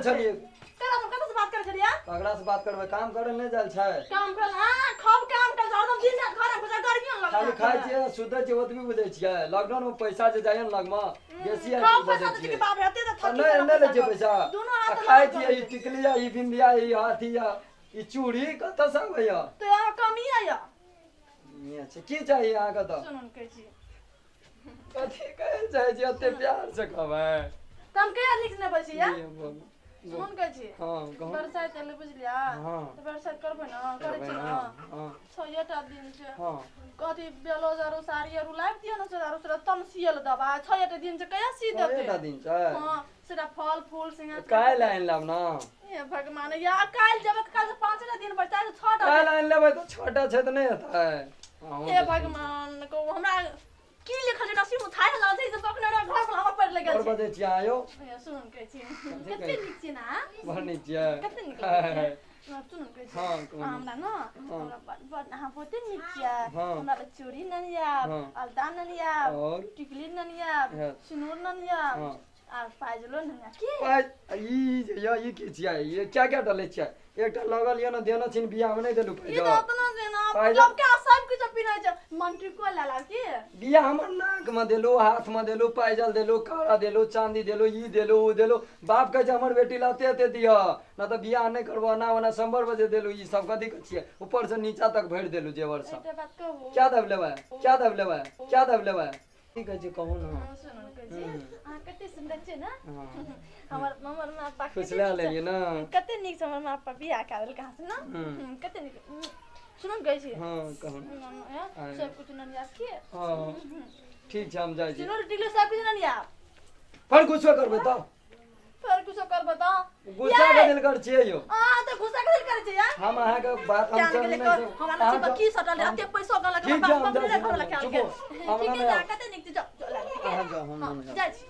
छलियै? ककरा से ककरा से बात करै छलियै? ककरा से बात करबै? काम करे नहि जाल छै। काम कर, हां खूब काम कर, हरदम दिन रात घर में घुसा गर्मी लगल। खाली खाइ छियै सुतै छियै ओतबी बुझै छियै। लॉकडाउन में पैसा जे जाइए ने लगमे बेसी आबि खूब बजै पैसा दै छै छियै। कि बाप रे एते तऽ आ थकी नहि गेलहुँ नहि लै पैसा छियै कऽ। पैसा। दुनू आ हाथ खाइ लगा छियै ई टिकली आ ई बिंदिया ई हाथी आ ई चूड़ी कतऽसँ आबैया? तो यहाँ कमी है या। अच्छा की चाही अहाँके तऽ? सुनू ने कहै छी। कथी कहै चाहै छी एते प्यार से कहबै? तऽ हम कहिया नीक से नहि बजै छी या? ये बोलू। सुनू ने कहै छी। हँ कहू। बरसाइत एलै बुझलियै? हँ। तऽ बरसाइत करबै ने? करै करबै छी ने? ने? हँ। 6 टा दिन छै। हँ। कथी ब्लाउज आरो साड़ी आरो लाबि दिअ ने, से आरो से तब सियल देबै। 6 टा दिन छै, कहिया सी देतै? 6 टा दिन छै। हँ, सेटा फल फूल सिंगार। काल्हि आनि लेब ने। हे भगवान, या काल्हि जेबै तऽ काल्हि 5 टा दिन बचतै, 6 टा। काल्हि आनि लेबै तऽ 6 टा छै तऽ नहि हेतै? अहूँ हे देखियौ। भगवान, कहू हमरा की लिखल छै नसीब में, थाहे लागल छै जे तखने घर पर हमर पढ़ि बड़ लगल छै। बजै छियै अहाँ यौ। हे, सुनू ने कहै छी। कथी कते कहै नीक छियै ने? बड़ नीक छियै। कते नीक लगै छै। सुनू ने कहै छी। हँ कहू। हमरा ने हँ। हमरा बड़ बड़ अहाँ बहुते नीक छियै। हँ। हमरा लए चूड़ी नेने आयब, हँ। अलता नेने आयब, और टिकली नेने आयब, हँ। सिनूर नेने आयब हँ। आ पायजलो नेने आयब की? पाइ ई जे यऽ ई की छियै? ई क्या क्या डलै छियै? एकटा लगल यऽ ने देने छिन बियाहमे नहि देलू ई पाइजल। तऽ ओतना छै ने। पायजल। लबका सब किछु पिन्है छै, मंटिको लए लाब की? बियाह हमर नाकमे देलू, हाथमे देलू, पायजल देलू, काड़ा देलू, चांदी देलू, ई देलू, ऊ देलू। बाप कहै छै हमर बेटी ला एते एते दिअ न तऽ बियाह नहि करबो। एना ओना सम्बर बजे देलू। ई सब कथी के छियै? ऊपर से नीचा तक भरि देलू जेवर सब। एकटा बात कहू? क्या दब लेबै? क्या दब लेबै? क्या दब लेबै? की कहै छै कहू ने। हाँ, सुनू ने कहै छी। हम्म। अहाँ कते सुन्दर छियै ने। हँ। हमर हमर माँ पापा खुश कते लए नीक छै। लेलियै ने। कते नीक छै हमर माँ पापा बियाह कए देलकै अहाँ से ने। हम्म। कते नीक। सुनू ने कहै छी। हँ कहू ने। आँय। सब कुछ नेने आयब की? हँ ठीक छै, हम जाइ छी। सिनूर टिकली सब कुछ नेने आयब। पर गुस्सा करबै तऽ? फेर कुछो करबै तऽ? गुस्सा के दिल कर छियै यौ। अहाँ तऽ गुस्सा कथी करै छियै यार? हम अहाँके बात हम क्या चल निकले नहि कर सब- हमरा अहाँ नसीब जाउ। की सटल है, एते पैसो गलक ठीक छै, हम जाइ छी, घर लग चुपो। हम ठीक नहि है। आयब। कते नीक छै, जाउ जाउ, लाग, अहाँ जाउ, हम हाँ, नहि आयब। जाइ छी।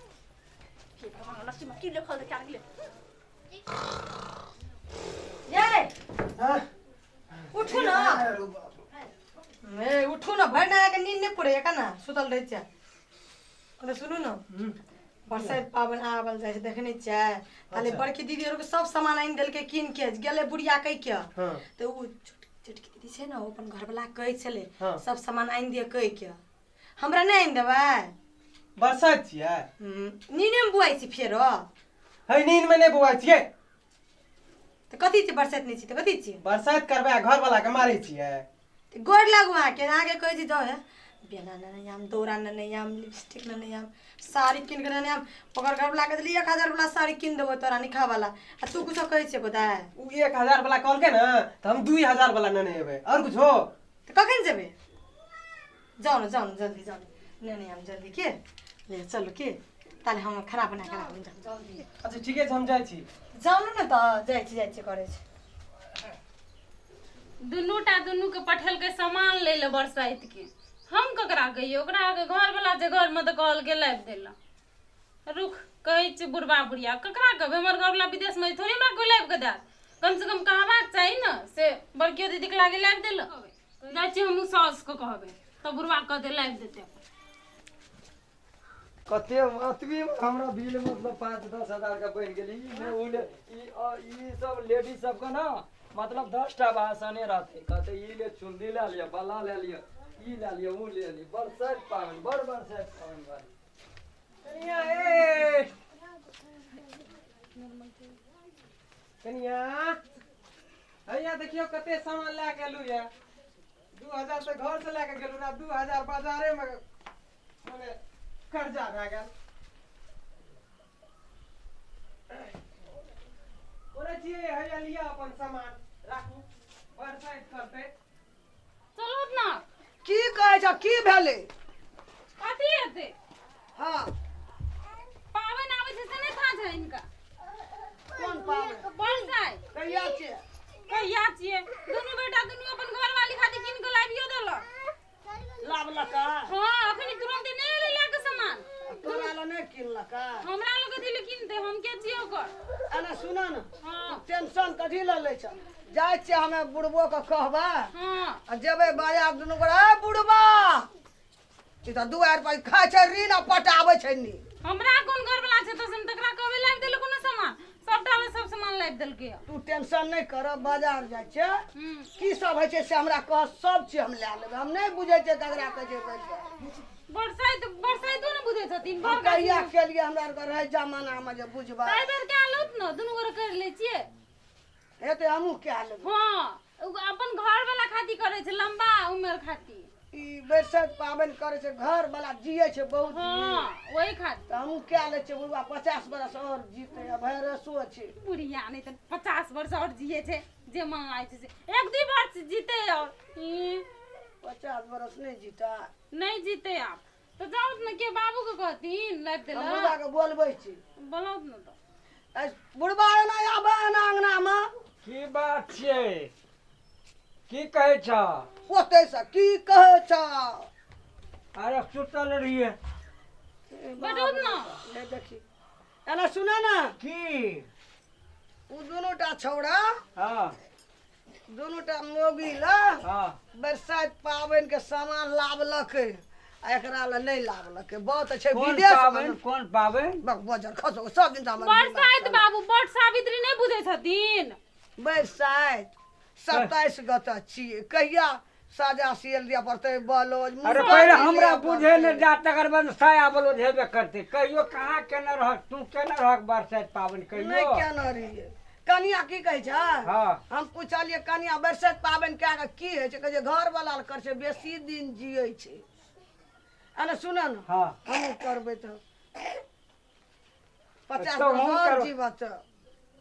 हे भगवान, नसीब में की लिखल छै, क्या निकले। ये उठू न ए, उठू न, भरि नहा के नींद नहि पुरैया, केना सुतल रहै छियै? कहले सुनू न, बरसाइत पाबनि आबल जाइ छै, देखने छियै? ताले अच्छा। बड़की दीदी आरके सब सामान आनि देलकै कीन के, गेलै बुढ़िया कहि के। हाँ। तऽ ओ छोटकी दीदी छै ने, ओ अपन घरवला के कहै छलै हाँ। सब सामान आनि दिअ कहि के। हमरा नहि आनि देबै? बरसाइत छियै। नीने मे बुआइ छी फेरो? है, नींद में नहि बौआइ छियै। तऽ कथी छियै? बरसाइत नहि छी तऽ कथी छियै? बरसाइत करबै आ घर वाला के मारै छियै? तऽ गोर लागू अहाँके, अहाँके कहै छी जाउ हे, बेना नेने आम, दौरा नेने आम, लिपस्टिक नेने आम, साड़ी कीन के नेने आम। ओकर घरवला के देली 1000 वाला साड़ी कीन देबो तोरा निखा वाला आ तू कुछो कहै छियै गोदाय? ओ 1000 वाला कहलकै ने तऽ हम 2000 वाला नेने एबै, आओर कुछो? तऽ कखन जेबै? जाउ ने, जाउ ने, जल्दी जाउ ने, नेने आम जल्दी के ले चलू के। ताले हम खाना बना के राखब, जाउ जल्दी। अच्छा ठीके छै, हम जाइ छी। जाउ ने तऽ जाइ छी जाइ छी करै छी। दुनू टा दुनू के पठेलकै सामान लै लए बरसाइत के। हम ककरा कहियै? ओकरा आगे घरवला छै घरमे तऽ कहलकै लाबि देला। रुख कहै छै बुढ़बा बुढ़िया, ककरा कहबै? हमर घरवला विदेशमे छै, थोड़े हमरा कोइ लाबि कऽ देत? कम से कम कहबाक चाही ने। से बड़कियो दीदीके लागे लाबि देलक। जाइ छियै हमहूँ साउसके कहबै तऽ बुढ़बा कहतै लाबि देतै। कते अतबी हमरा बिल मतलब 5-10 हजार के बनि गेल। ई ले उ ले ई ई सब लेडीज सबके ने मतलब 10 टा भाषणे रहतै। कहतै ई ले चुंदी ले लिअ, बल्ला ले लिअ, ई ले लिअ, उ ले लिअ। बरसाइत पाबनि बड़ बरसाइत पाबनि भारी। कनिया ए, कनिया, हैया देखियौ कते सामान लए के एलू ये। 2000 तऽ घर से लए के गेलू ना, 2000 बाजारे में मने कर्जा भए गेल। बोलै छियै हैया लिअ अपन सामान राखू, बरसाइत करतै। चलू ने। की कहै छ, की भेलै? कथी हेतै? हँ। पाबनि आबै छै से नहि था छै हिनका। कोन पाबनि? बरसाइत। कहिया छियै? कहिया छियै? दुनू बेटा दुनू अपन घरवाली खातिर कीन कऽ लाबियो देलक। लाबलका? हँ, अखनी तुरन्ते नहि एलै लए कऽ सामान। तोरा लए नहि किनलका? हमरा लग कथी लए किनतै? हम के छियै ओकर? एना सुन ने। हँ। टेंशन कथी लए लै छ? जाइ छियै हमे बुढ़बो के कहबै। हँ। आ जेबै बाजार दुनू गोरा। ए बुढ़बा, ई तऽ दुआरि पर खाइ छै ऋण आ पटाबै छै नी। हमरा कोन घरवाला छै तऽ से हम तकरा कहबै लाबि देलक कोनो सामान? सबटा में सब सामान लाबि देलकै। तू टेंशन नहीं कर, बाजार जाइ छै की सब होइ छै से हमरा कह, सब चीज हम लए लेबै। हम नहीं बुझै छियै ककरा कहै छै बरसाइत। बरसाइतो ने बुझै छथिन। हम कहिया केलियै हमरा आरके रहै जमानामे जे बुझबै। ताहि बेर कए लौत ने दुनू गोरे कर लै छियै। हेतै हमहूँ कए लेबै। हाँ अपन घर वाला खातिर करै छै, लंबा उम्र खातिर। ई बरसाइत पाबनि करै छै, घर वाला जियै छै बहुत। हाँ वही खातिर तऽ हमहूँ कए लै छियै। बुढ़बा 50 बरस आओर जीतै, आ भैरसो छै बुढ़िया नहि तऽ 50 वर्ष आओर जियै छै। जे मन लागै छै 1-2 वर्ष जीतै आओर 50 बरस नहीं जीता। नहीं जीते आप तो जाओ न के बाबू के कहथिन लाबि देला। बुढ़बा के बोलबै छी। बोलाउ न तो बुढ़बा एना आबै एना अंगना में। की बात छियै? की कहै छ? ओतै से की कहै छ? अरे सुतल रहियै। बैठू न। ले देखी एना सुना ना की उ दुनू टा छौड़ा। हां दुनू टा मोगी ला। हां बरसाइत पाबनि के सामान लाबलकै आ एकरा ला नहीं लाबलकै। बहुत छै विदेश पाबनि। कोन पाबनि? बजर खसो सब दिन हमर बरसाइत बाबू बट सावित्री नहीं बुझै छथिन। बरसाइत 27 गत छियै, कहिया साजा सियल दिया पड़तै ब्लाउज। अरे पहिले हमरा बुझे ने जा, तकर बाद साया ब्लाउज हेबे करतै। कहियो कहाँ केने रहक तू, केने रहक बरसाइत पाबनि? कहियो नहीं केने रहियै। कनिया की कहै छै? हाँ। हम पुछलियै कनिया बरसाइत पाबनि कए कऽ की होइ छै? कहै छै घर वाला करै छै बेसी दिन जियै छै। अने सुन न। हाँ। हमहूँ करबै तऽ 50 वर्ष जीवत।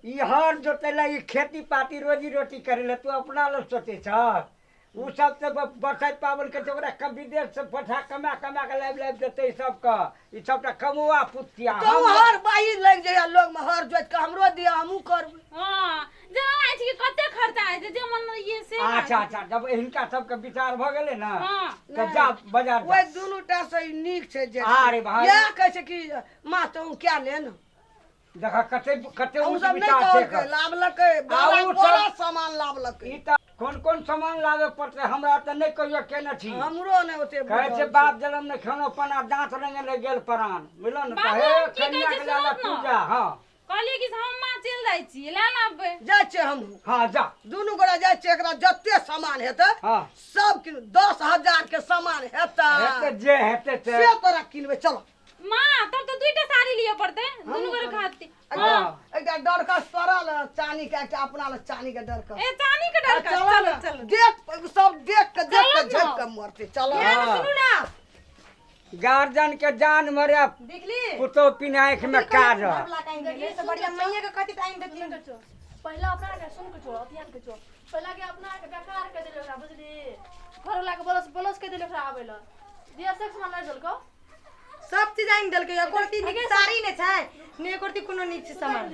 ई हर जोतै लए, ई खेती पाती रोजी रोटी करै लए तू अपना लग सोचै छह? उ सब तऽ बरसाइत पाबनि करै छै, ओकरा विदेश से पठा कमा कमा के लाबि लाबि देतै सबके। ई सबटा कमौआ पुतिया। तो हर बाही लागि जाइए लोग में, हर जोति के हमरो दिया हमहूँ करबै। हाँ जेना लागै छै कि कते खर्चा होइ छै जे मन ये से। अच्छा अच्छा, जब हिनका सबके विचार भऽ गेलै ने तऽ जा बाजार। ओहि दुनू टा से नीक छै जे। अरे भाई इएह कहै छै कि माँ तू कए ले ने। देखा कते कते उ सब नहि कहलकै, लाबलकै बड़ा सामान लाबलकै। ई तऽ कोन कोन सामान लाबे पड़तै हमरा तऽ नहि कहियो केने छी। हमरो नहि ओते कहै छै बाप जनम ने खानो पना दाँत रंगे ले गेल परान। बुझल ने? हे कन्या के लाला पूजा। हां कहलियै कि हम माँ चलि जाइ छी ला लाबे। जाइ छियै हमहूँ। हां जा दुनू गोरा जाइ छियै। एकरा जते सामान हेतै सब किन, 10,000 के सामान हेतै। हेतै जे हेतै से तोरा किनबै। चलो माँ तब तऽ 2टा साड़ी लिअ पड़तै दुनू गोरे खातिर। एकटा डरकस तोरा ल चानी के, एकटा अपना ल चानी के डरकस। ए चानी के डरकस चलो चलो देख सब देख के देख के झपक के मरतै। चलो सुनू ना, गार्जियन के जान मरे देखली पुतो पिना आँख में काज। से बढ़िया मैया के कहती त आइन देती। पहला अपना के सुन के छोड़ अतियान के छोड़, पहला के अपना के बेकार के देले ओकरा बुझली। घर वाला के बोलस बोलस के देले ओकरा आबै ल दिया सेक्स मान देलको सब चीज आइन देलकै। एको रत्ती नीक साड़ी नै छै, ने एको रत्ती कोनो नीक छै सामान।